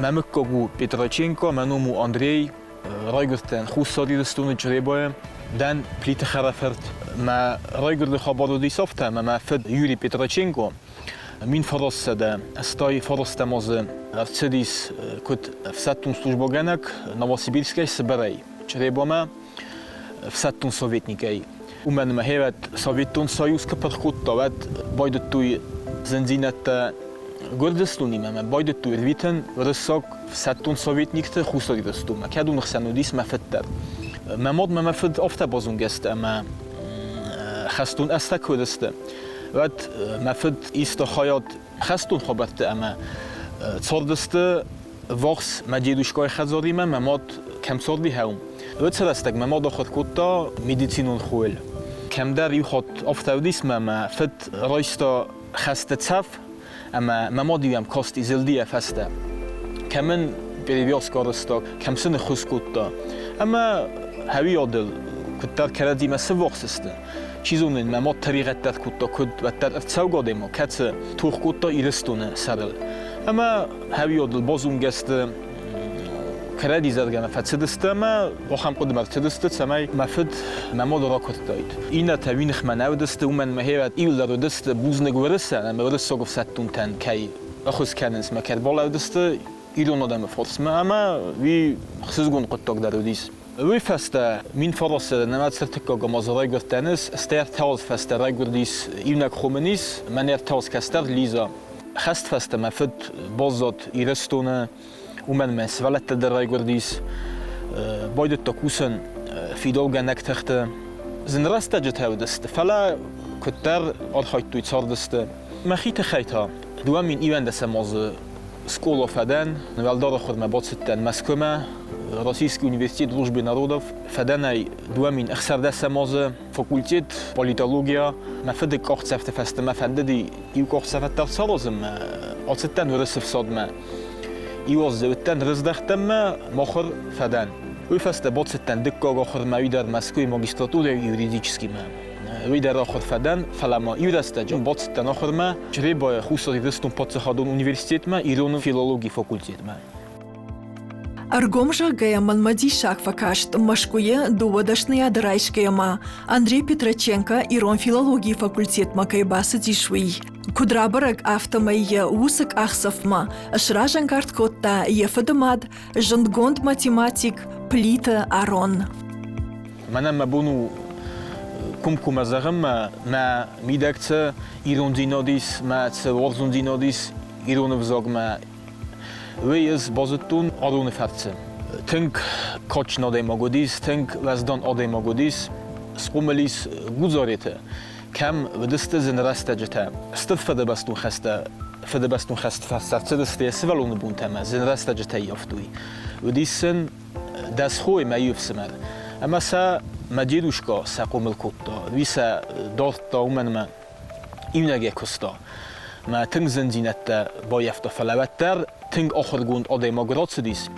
Мӕ мыггаг у Петроченко, мӕ ном у Андрей. Райгуырдтӕн Хуссар Ирыстоны Чъребайы. Дӕн Плиты хӕрӕфырт. Мӕ райгуырды хабар уыдис афтӕ, ӕмӕ мӕ фыд Юрий Петроченко 1989 азы ӕрцыдис куыд ӕфсӕддон службӕгӕнӕг Новосибирскӕй Сыбырӕй Чъребамӕ ӕфсӕддон советникӕй. Уымӕн ӕмӕ хевӕд Советон Союз куы пырх кодта, уӕд байдыдтой зындзинӕдтӕ Гуырдзыстонимӕ ӕмӕ байдыдтой ӕрвитын уырыссаг ӕфсӕддон советникты Хуссар Ирыстонмӕ, кӕд уыны хсӕн уыдис мӕ фыд дӕр. Мӕ мад мӕ мӕ фыд афтӕ базонгӕ сты ӕмӕ хӕстон ӕзтӕ куы уыдысты, уӕд мӕ фыд иста хайад хӕстон хабӕртты ӕмӕ цардысты ввахс мӕ дедушкайы хӕдзаримӕ, мӕ мад кӕм царди, уым. Уыцы рӕстӕг мӕ мад ахуыр кодта медицинон хойыл. Кӕмдӕр иу хатт афтӕ уыдис мӕ мӕ фыд райста хӕсты цӕф ӕмӕ мӕ мад-иу ӕм касти зылди йӕ фӕстӕ. Кӕм ын перевязка арӕзта, кӕм сын ӕххуыс кодта. Ӕмӕ хӕуиадыл куыддӕр кӕрӕдзимӕ сыввахс сты, чи зоны, мӕ мад тӕригъӕд дӕр кодта, куыд уӕддӕр ӕрцӕугӕ адӕймаг, кӕцы тох кодта Ирыстоны сӕрыл. Ӕмӕ хӕуиадыл базонгӕ сты, кӕрӕдзи зӕрдӕмӕ фӕцыдысты ӕмӕ ахӕм хъуыдымӕ ӕрцыдысты, цӕмӕй мӕ фыд мӕ мады ракуырдтаид. Иннӕтӕ уый ныхмӕ нӕ уыдысты, уымӕн ӕмӕ хевӕд иуылдӕр уыдысты бузныг Уырысӕн ӕмӕ уырыссаг ӕфсӕддонтӕн кӕй ӕххуыс кӕнынц ӕмӕ кӕй ӕрбалӕудысты ирон адӕмы фарсмӕ ӕмӕ уый ӕхсызгон хъуыддаг дӕр уыдис. Уый фӕстӕ 1900 нымӕц ӕртыккӕгӕм азы райгуырдтӕн ӕз, стӕй ӕртӕ азы фӕстӕ райгуырдис иунӕг хо мын ис, мӕн ӕртӕ аз кӕстӕр Лиза. Хӕст фӕстӕ мӕ фыд баззад Ирыстоны, уымӕн мӕ сывӕллӕттӕ дӕр райгуырдис. Байдыдта кусын фидаугӕнӕг тыхты. Зын рӕстӕджытӕ уыдысты, фӕлӕ куыддӕр архайдтой, цардысты. Мӕхи тыххӕй та 2021 азы скъола фӕдӕн, уӕлдӕр ахуырмӕ бацыдтӕн Мӕскуымӕ, Российский университет дружбы народов. Фӕдӕнӕй 2016 азы факультет политология. Мӕ фыды къахдзӕфты фӕстӕ мӕ фӕндыди иу къахдзӕф дӕр саразын. Ацыдтӕн Уырысы фсадмӕ. Иу аз дзы уыдтӕн, рыздӕхтӕн мӕ махуыр фӕдӕн. Уый фӕстӕ бацыдтӕн дыккаг ахуырмӕ, уый дӕр Мӕскуыйы магистратурӕйы юридическиймӕ. Уый дӕр ахуыр фӕдӕн, фӕлӕ ма иу рӕстӕджы бацыдтӕн ахуырмӕ Чъребайы Хуссар Ирыстон паддзахадон университетмӕ ирон филологийы факультетмӕ. Ӕргом зӕгъгӕйӕ, мӕнмӕ диссаг фӕкаст Мӕскуыйы дыууӕ дӕсныйады райсгӕйӕ ма Андрей Петроченко ирон филологийы факультетмӕ кӕй бацыдис, уый. Куыд рабӕрӕг, афтӕмӕй йӕ уыцы къахдзӕфмӕ сразӕнгард кодта йӕ фыдымад, зындгонд математик Плиты Арон. Мӕнӕн мӕ бон у кумкумӕ зӕгъынмӕ, мӕ мидӕг цы ирондзинад ис, мӕ цы уарзондзинад ис ирон ӕвзагмӕ, уый ӕз базыдтон Ароны фӕрцы. Тынг кадджын адӕймаг уыдис, тынг уӕздан адӕймаг уыдис, схъомыл ис Гудзареты, кӕм уыдысты зын рӕстӕджытӕ. Стыр фыдыбӕстон хӕстӕ фыдыбӕстон хӕсты фӕстӕ ӕрцыдысты йӕ сывӕллоны бонтӕ ӕмӕ зын рӕстӕджытӕ ӕййӕфтой. Уыдис сын дӕс хойы мӕ иу ӕфсымӕр. Ӕмӕ сӕ мӕ дедушка сӕ хъомыл кодта, уый сӕ дардта, уымӕн ӕмӕ иунӕгӕй куыста. Мӕ тынг зындзинӕдтӕ баййӕфта, фӕлӕ уӕддӕр тынг ахуыргонд адӕймаг рацыдис.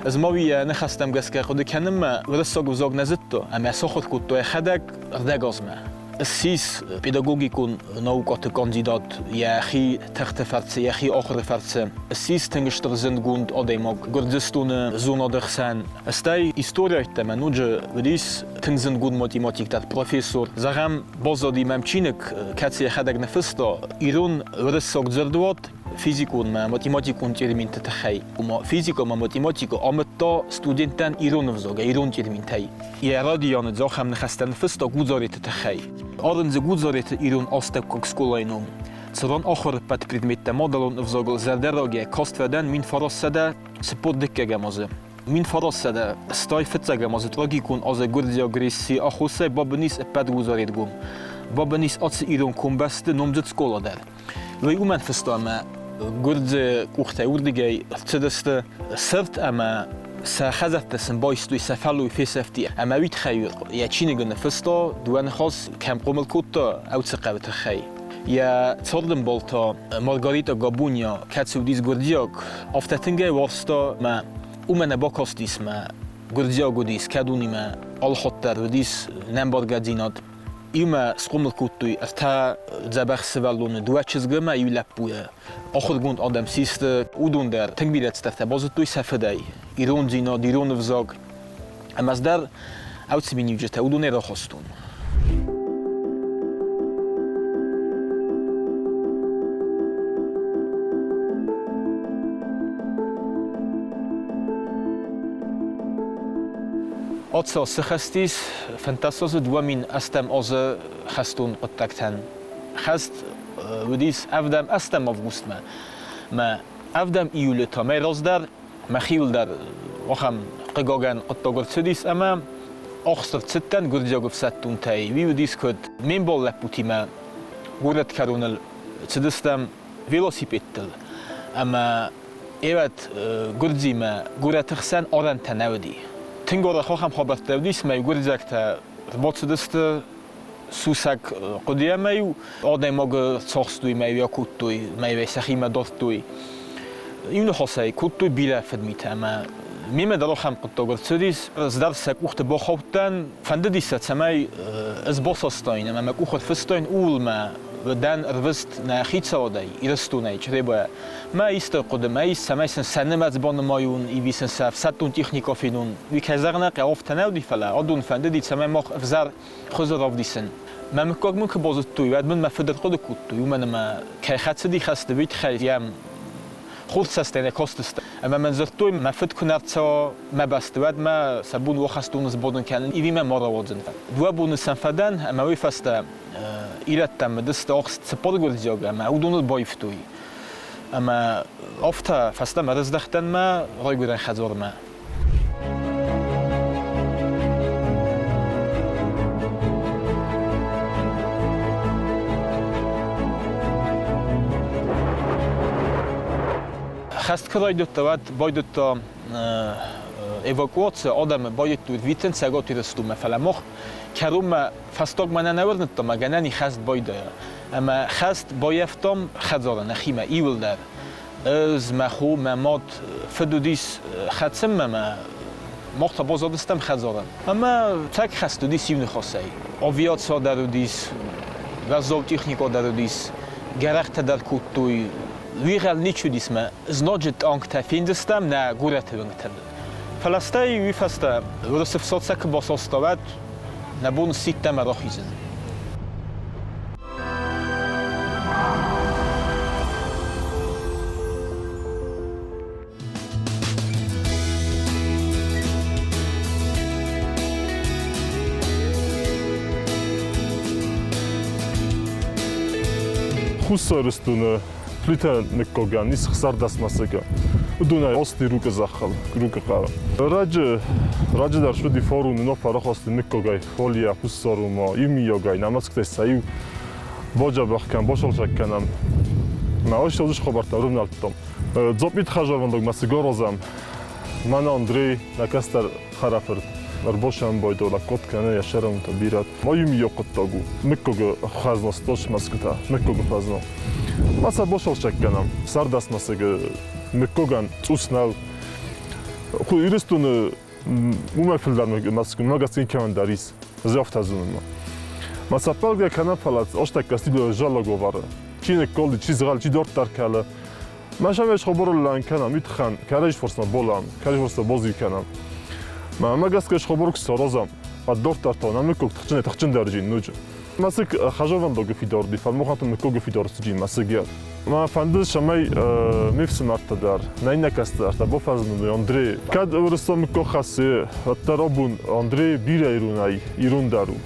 Ӕз ма уый йӕ ныхӕстӕм гӕсгӕ хъуыды кӕнын мӕ уырыссаг ӕвзаг нӕ зыдта ӕмӕ сахуыр кодта йӕхӕдӕг ӕрдӕгазмӕ. Ссис педагогикон наукӕты кандидат йӕхи тыхты фӕрцы, йӕхи ахуыры фӕрцы. Ссис тынг стыр зындгонд адӕймаг Гуырдзыстоны зонады хсӕн. Стӕй историйӕ ӕмӕ ноджы уыдис тынг зындгонд математик дӕр, профессор. Зӕгъӕм, баззади мӕм чиныг, кӕцы йӕхӕдӕг ныффыста, ирон уырыссаг дзырдуат физикон ӕмӕ математикон терминты тыххӕй. Ома физикӕ ӕмӕ математикӕ амыдта студенттӕн ирон ӕвзагӕй, ирон терминтӕй. Йӕ радионы ахӕм ныхӕстӕ ныффыста Гудзареты тыххӕй. Арын дзы Гудзареты ирон астӕуккаг скъолайы ном. Цыран ахуыр ӕппӕт предметтӕ мадӕлон ӕвзагыл зӕрдӕрагӕй каст фӕдӕн 1942 азы. 1985 азы трагикон азы гуырдзиаг агрессийы аххосӕй бабын ис ӕппӕт Гудзаретгом. Бабын ис ацы ирон комбӕсты номдзыд скъола дӕр. Уый уымӕн фыста ӕмӕ гуырдзы къухтӕй уырдыгӕй ӕрцыдысты цырт ӕмӕ сӕ хӕдзӕрттӕ сын байстой, сӕ фӕллой фесӕфти ӕмӕ уый тыххӕй йӕ чиныгы ныффыста дыууӕ ныхас кӕм хъомыл кодта, уыцы хъӕуы тыххӕй. Йӕ цардӕмбал та Маргарита Габуния, кӕцы уыдис гуырдзиаг, афтӕ тынг ӕй уарзта мӕ уымӕ нӕ бакастис мӕ гуырдзиаг уыдис, кӕд уынимӕ алхатт дӕр уыдис нӕмбаргӕдзинад. Иумӕ схъомыл кодтой ӕртӕ дзӕбӕх сывӕллоны, дыууӕ чызгы ӕмӕ иу лӕппуйы. Ахуыргонд адӕм систы, уыдон дӕр тынг бирӕ цыдӕртӕ базыдтой сӕ фыдӕй. Ирондзинад, ирон ӕвзаг. Ӕмӕ ӕз дӕр ӕвцы миниуджытӕ уыдонӕй рахастон. Ацӕ цы хӕст ис, 15 азы 2008 азы хӕстон хъуыддӕгтӕн. Хӕст уыдис ӕвдӕм ӕстӕм августмӕ. Мӕ ӕвдӕм июлы та мӕ раздӕр мӕхиуыл дӕр ахӕм хъыгагӕн хъуыддаг ӕрцыдис ӕмӕ ахст ӕрцыдтӕн гуырдзиаг ӕфсӕддонтӕй. Уый уыдис куыд ме мбал лӕппутимӕ горӕтгӕроныл цыдыстӕм велосипедтыл ӕмӕ Ӕвӕд Гуырдзимӕ горӕты хсӕн арӕнтӕ нӕ уыди. Тынг арӕх ахӕм хабӕрттӕ уыдис, ӕмӕ гуырдзиӕгтӕ ӕрбацыдысты сусӕг хъуыдыйӕ ӕмӕ-иу адӕймагы цахстой мӕ-иу акодтой, мӕ-иу сӕхимӕ дардтой. Иу ныхасӕй кодтой бирӕ фыдмитӕ ӕмӕ мемӕ дӕр ахӕм хъуыддаг ӕрцыдис. Ӕз дӕр сӕ къухты бахаудтӕн. Фӕндыдис сӕ, цӕмӕй ӕз басастаин ӕмӕ мӕ къух ӕрфыстаин, ууыл мӕ дӕн ӕрвыст нӕ хицауадӕй, Ирыстонӕй, Чъребайӕ. Мӕ исты хъуыды мӕ ис, цӕмӕй сын сӕ нымӕц банымайон, иви сын сӕ ӕфсӕддон техникӕ фенон. Уый кӕй зӕгъын ӕй хъӕуы, афтӕ нӕ уыди, фӕлӕ адон фӕндыди, цӕмӕй мах ӕвзӕр хуызы равдисын. Мӕ мыггаг мын куы базыдтой, уӕд мын мӕ фыд ӕрхъуыды кодтой, уымӕн ӕмӕ кӕй хӕцыди хӕсты, уый тыххӕй йӕм хурцӕстӕй нӕ кастысты. Ӕмӕ мын дзырдтой, мӕ фыд куы нӕ рцӕуа мӕ бӕсты, уӕд мӕ сӕ бон уӕхӕстоны сбадын кӕнын, иви мӕ ма рауадзын. Дыууӕ боны сӕм фӕдӕн, ӕмӕ уый фӕстӕ ирӕттӕм уыдысты ахст цыппар гуырдзиаг ӕмӕ уыдоныл баивтой. Ӕмӕ афтӕ фӕстӕмӕ рыздӕхтӕн мӕ райгуырӕн хӕдзармӕ. Хӕст куы райдыдта, уӕд байдыдта эвакуаци, адӕмы баййӕдтой Витын Цӕгат Ирыстонмӕ, фӕлӕ мах кӕронмӕ фӕстагмӕ нӕ нӕ уырныдта, ӕмӕ гӕнӕн и хӕст байдайа. Ӕмӕ хӕст баййӕфтам хӕдзары нӕхимӕ иуылдӕр. Ӕз, мӕ хо, мӕ мад, фыд уыдис хӕцынмӕ мӕ мах та баззадыстӕм хӕдзары. Ӕмӕ цӕг хӕст уыдис иу ныхасӕй. Авиаци дӕр уыдис, уӕззау техникӕ дӕр уыдис, гӕрӕхтӕ дӕр кодтой. Уигъӕл ничи уыдис мӕ знаджы тъангтӕ фендзыстӕм нӕ горӕты уынгтыл. Фӕлӕ стӕй уый фӕстӕ Уырысы фсад сӕ куы басаста, уӕд нӕ бон сидтӕм ӕрахизын. Хуссар Ирыстоны Плитӕ ныккогӕн ис хсӕрдӕс мӕсыгы. Уыдонӕй ости Рукъы зӕххыл, Рукъы хъӕуы. Раджы, раджы дӕр суыди форуны ног фӕрӕхости ныккогӕй, фолийӕ, хуссарумӕ, иумийогӕй, нӕмӕцгтӕй сӕ иу баджабӕх кӕн, басусӕг кӕнӕм. Мӕ ос хабӕрттӕ ӕрывнӕлдтон. Дзопъит хӕзӕвӕндаг мӕсыг аразӕм. Мӕнӕ Андрей, нӕ кӕстӕр хӕрӕфырт, ӕрбосӕн байдо лӕггад кӕны йӕ сӕрӕнтӕ бирӕ. Ма иумийаг хъуыддаг у. Мыггагы хӕзна стос мӕсгуытӕ, мыггагы хӕзна. Ма сӕ босалсӕг кӕнӕм. Цардас мӕсыгы мыггагӕн цъус нӕу. Ирыстоны уымӕй фылдӕр мӕсгуы гӕсгӕ кӕмӕн дӕр ис. Ӕз афтӕ зонын. Ма сӕ ппӕлгӕ кӕнӕм, фӕлӕ остӕккӕ студио зӕллаговары. Чи ныккалди, чи згъӕл, чи дарддӕр кӕлы. Ма сӕм схабар кӕнӕм, уый тыххӕн кӕрӕдзи форсмӕ болӕм, кӕрӕдзи форсмӕ бозил кӕнӕм. Ма мӕ гӕсгӕ схабар куы саразӕм, уӕд дарддӕр та нӕ мыггаг тыхджынӕй тыхджындӕр джин ноджы. Мӕсыг хӕзӕвӕндагы фидар уыди, фӕлмохаты мыггагы фидар цыди мӕсыг йӕ. Мӕ фӕнды, цӕмӕй ме фсымӕртӕ дӕр, нӕ иннӕ кӕстӕртӕ бафӕзмыной Андрей. Кӕд уырыссаг мыггаг хӕссы, уӕддӕр абон Андрей бирӕ иронӕй ирон дӕр у.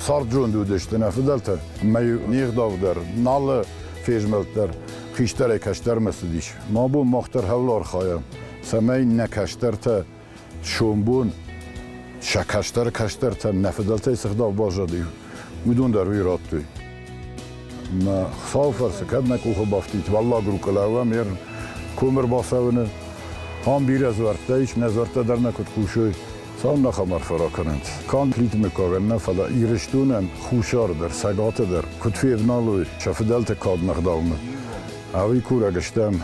Цард-зонд уыдысты нӕ фыдӕлтӕ, ӕмӕ не гъдау дӕр, налы фезмӕлд дӕр хистӕрӕй кӕстӕрмӕ цыдис. Мӕ бон мах дӕр хӕуыл архайӕм, цӕмӕй нӕ кӕстӕртӕ сомбон сӕ кӕстӕры кӕстӕртӕн нӕ фыдӕлтӕй цы гъдау баззади, уыдон дӕр уый радтой. Мӕ Хуыцауы фӕрцы кӕд нӕ къухы бафтид Уӕллаг Рукъы лӕууӕм ер комы ӕрбацӕуыны, ам бирӕ дзуӕрттӕ ис, нӕ дзуӕрттӕ дӕр нӕ куыд хъусой, цалынмӕ ахӕм арфӕ ракӕнӕнт. Канд Плиты мыггагӕн нӕ, фӕлӕ Ирыстонӕн Хуссары дӕр, Цӕгаты дӕр куыд февналой сӕ фыдӕлты кадмӕ ӕгъдаумӕ, ӕви курӕг стӕм.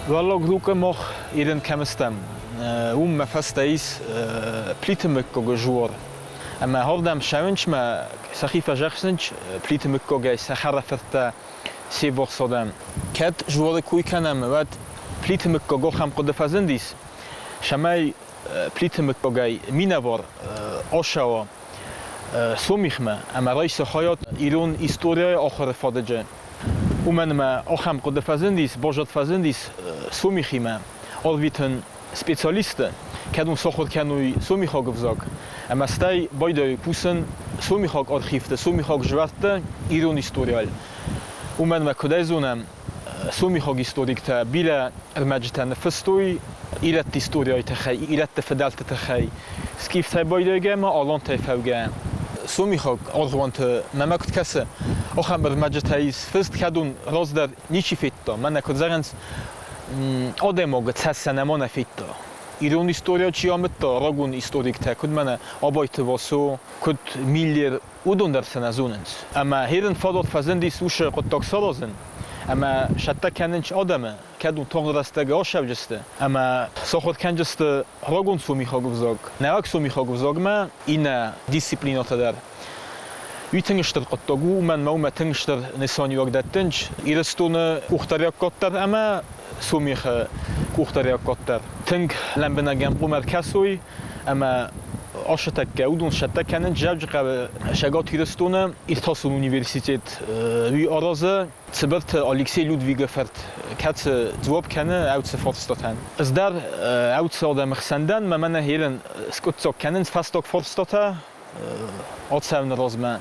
Уӕллаг Рукъы мах ирын кӕм стӕм, уым мӕ фӕстӕ ис Плиты мыггагы жуор. Ӕмӕ ардӕм сӕуынчмӕ сӕхи фӕзӕхсынч Плиты мыггагӕй сӕ хӕрӕфырттӕ се ввахс адӕм. Кӕд жуоры кой кӕнӕм, уӕд Плиты мыггаг ахӕм хъуыды фӕзындис, цӕмӕй Плиты мыггагӕй минӕвар ацӕуа Сомихмӕ ӕмӕ райса хайад ирон историяйы ахуыры фадыджы. Уымӕн ӕмӕ ахӕм хъуыды фӕзындис, баззад фӕзындис Сомихимӕ арвитын специалисты, кӕд уын сахуыр кӕной сомихаг ӕвзаг, ӕмӕ стӕй байдайой кусын сомихаг архивты, сомихаг жвӕртты ирон историйыл. Уымӕн ӕмӕ куыдӕй зонӕм, сомихаг историктӕ бирӕ ӕрмӕджытӕ ныффыстой ирӕтты историяйы тыххӕй, ирӕтты фыдӕлты тыххӕй, скифтӕй байдайгӕ ӕмӕ алантӕй фӕугӕ. Сомихаг аргъуанты мӕмӕ куыд кӕсы, ахӕм ӕрмӕджытӕ ис фыст, кӕд уын раздӕр ничи федта, мӕнӕ куыд зӕгъынц, адӕймагы цӕст сӕ нӕма нӕ федта. Ирон историйӕ чи амыдта, рагон историктӕ, куыд мӕнӕ Абайты Васо, куыд Миллер, уыдон дӕр сӕ нӕ зонынц. Ӕмӕ херын фадат фӕзындис уыцы хъуыддаг саразын, ӕмӕ сӕттӕ кӕнынц адӕмы, кӕд уын тагъд рӕстӕг асӕвджысты ӕмӕ сахуыр кӕнджысты рагон сомихаг ӕвзаг, нӕуӕг сомихаг ӕвзагмӕ иннӕ дисциплинӕтӕ дӕр. Уый тынг стыр хъуыддаг у, уымӕн ӕмӕ уымӕ тынг стыр нысаниуӕг дӕттынц Ирыстоны къухдариуӕггад дӕр ӕмӕ Сомихы къухдариуӕггад дӕр. Тынг лӕмбынӕг ӕм хъуамӕ ӕркӕсой ӕмӕ ацы тӕккӕ уыдон цӕттӕ кӕнынц Дзӕуджыхъӕуы Цӕгат Ирыстоны иртасон университет уый аразы Цыбырты Алексей Людвигы фырт, кӕцы дзуапп кӕны ӕвцы фарстатӕн. Ӕз дӕр ӕвцы адӕмы хсӕн дӕн, мӕ мӕнӕ херын скъуыддзаг кӕнынц фӕстаг фарстатӕ ацӕуыны размӕ.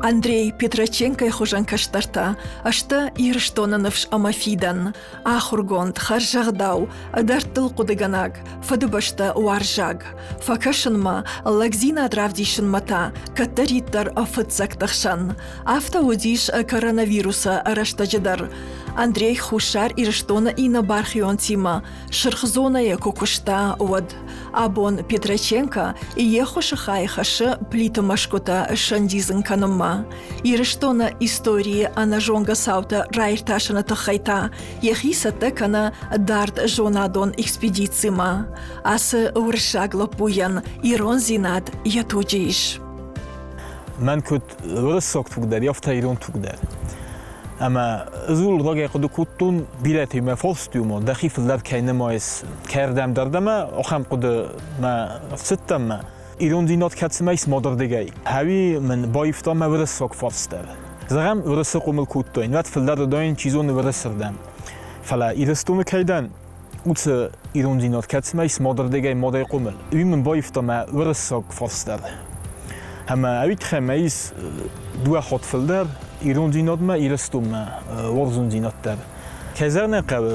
Андрей Петроченкойы хуызӕн кӕстӕртӕ сты Ирыстоны ныфс ӕмӕ фидӕн. Ахуыргонд, хӕрзӕгъдау, дӕрдтыл хъуыдыгӕнӕг, фыдыбӕстӕ уарзаг. Фӕкӕсынмӕ, лӕгдзинад равдисынмӕ та кӕддӕриддӕр фыццӕгты хсӕн. Афтӕ уыдис коронавирусы рӕстӕджы дӕр. Андрей Хуссар Ирыстоны иннӕ бархионтимӕ Сырх зонӕйы куы куыста, уӕд. Абон Петроченко йе ххуысы хай хӕссы Плиты мӕсгуытӕ сӕндидзын кӕнынмӕ. Ирыстоны историйы ӕнӕзонгӕ цаутӕ раиртасыны тыххӕй та йӕхи цӕттӕ кӕны дард зонадон экспедицимӕ. Ацы уырыссаг лӕппуйӕн ирондзинад йӕ туджы ис. Мӕн куыд уырыссаг туг дӕр, афтӕ ирон туг дӕр. Ӕмӕ ӕз ууыл рагӕй хъуыды кодтон, бирӕтӕй мӕ фарстуймӕ, дӕхи фылдӕр кӕй нымайыс, кӕрдӕм дӕр дӕмӕ, ахӕм хъуыды мӕ ӕрцыдтӕн мӕ. Ирондзинад кӕцымӕ ис мадырдыгӕй. Хӕуи мын баивта мӕ уырыссаг фарст дӕр. Зӕгъӕм, уырысы хъомыл кодтой, уӕд фылдӕр уыдаин, чи зоны, уырысырдӕм. Фӕлӕ Ирыстоны кӕй дӕн, уыцы ирондзинад кӕцымӕ ис мадырдыгӕй мадӕй хъомыл. Уый мын баивта мӕ уырыссаг фарст дӕр. Ӕмӕ ӕви тыххӕй мӕ ис дыууӕ хатт фылдӕр ирондзинадмӕ, Ирыстонмӕ уарзондзинад дӕр. Кӕй зӕгъын ӕй хъӕуы,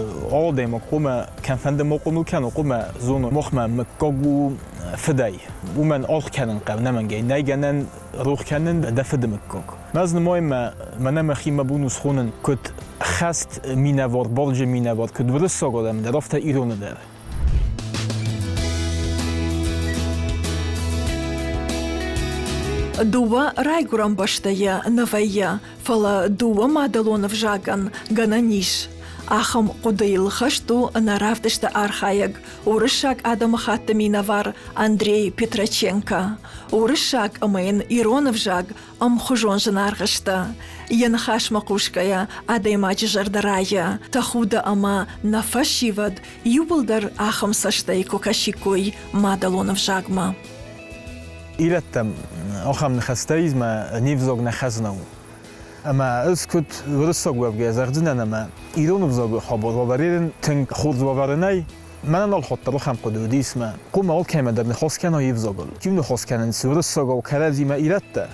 адӕймаг хъуамӕ кӕмфӕнды ма хъомыл кӕна, хъуамӕ зона, махмӕ мыггаг у фыдӕй. Уымӕн аргъ кӕнын хъӕуы нӕмӕнгӕй, нӕй гӕнӕн рох кӕнын дӕ фыды мыггаг. Ӕз нымайын мӕ, мӕнӕ мӕхимӕ бон у схонын куыд хӕст минӕвар, барджын минӕвар, куыд уырыссаг адӕмы дӕр, афтӕ ироны дӕр. Дыууӕ райгуырӕн бӕстӕйы нӕ вӕййы, фӕлӕ дыууӕ мадӕлон ӕвзагӕн гӕнӕн ис. Ахӕм хъуыдыйыл хӕст у нӕ равдысты архайӕг, уырыссаг адӕмыхатты минӕвар Андрей Петроченко. Уырыссаг ӕмӕ йын ирон ӕвзаг ӕмхуызон зынаргъ сты. Йӕ ныхасмӕ хъусгӕйӕ адӕймаджы зӕрдӕ райы, тӕхуды ӕмӕ нӕ фӕсивӕд иууылдӕр ахӕм цӕстӕй куы кӕсиккой мадӕлон ӕвзагмӕ. Ирӕттӕм ахӕм ныхӕстӕ ис, мӕ не взаг нӕ хӕзна у. Ӕмӕ ӕз куыд уырыссаг уӕвгӕйӕ зӕгъдзынӕн ӕмӕ ирон ӕвзагы хабар уавӕры тынг хорз уавӕры нӕй. Мӕнӕн алхатт ахӕм хъуыды уыдис, мӕ хъуамӕ алкӕмӕ дӕр ныхас кӕна йе взагыл. Иу ныхас кӕнынц уырыссагау кӕрӕдзимӕ ирӕттӕ,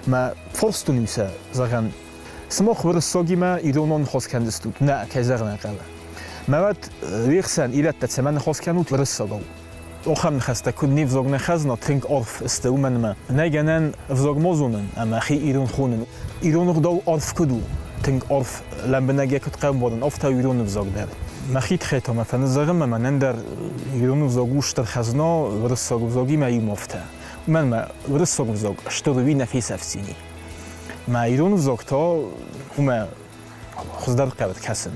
мӕ фарстон-иу сӕ, зӕгъӕн, сымах уырыссагимӕ иронон ныхас кӕндзыстут? Нӕ, кӕй зӕгъын ӕй хъӕуы. Мӕ уӕд уе хсӕн ирӕттӕ цӕмӕн ныхас кӕнут уырыссагау? Ахӕм ныхӕстӕ куыд не взаг нӕ хӕзна, тынг арф сты, уымӕн ӕмӕ нӕй гӕнӕн ӕвзаг ма зонын ӕмӕ хи ирон хонын. Ирон ӕгъдау арф куыд у, тынг арф, лӕмбынӕг йӕ куыд хъӕуы афтӕ у ирон ӕвзаг дӕр. Мӕхи тыххӕй та мӕ фӕнды зӕгъын, ӕмӕ мӕнӕн дӕр ирон ӕвзаг у стыр хӕзна, уырыссаг ӕвзагимӕ иумӕ афтӕ. Уымӕн ӕмӕ уырыссаг ӕвзаг стыр уый нӕ фесӕфдзини. Мӕ ирон ӕвзаг та уымӕ хуыздӕр хъӕуы кӕсын.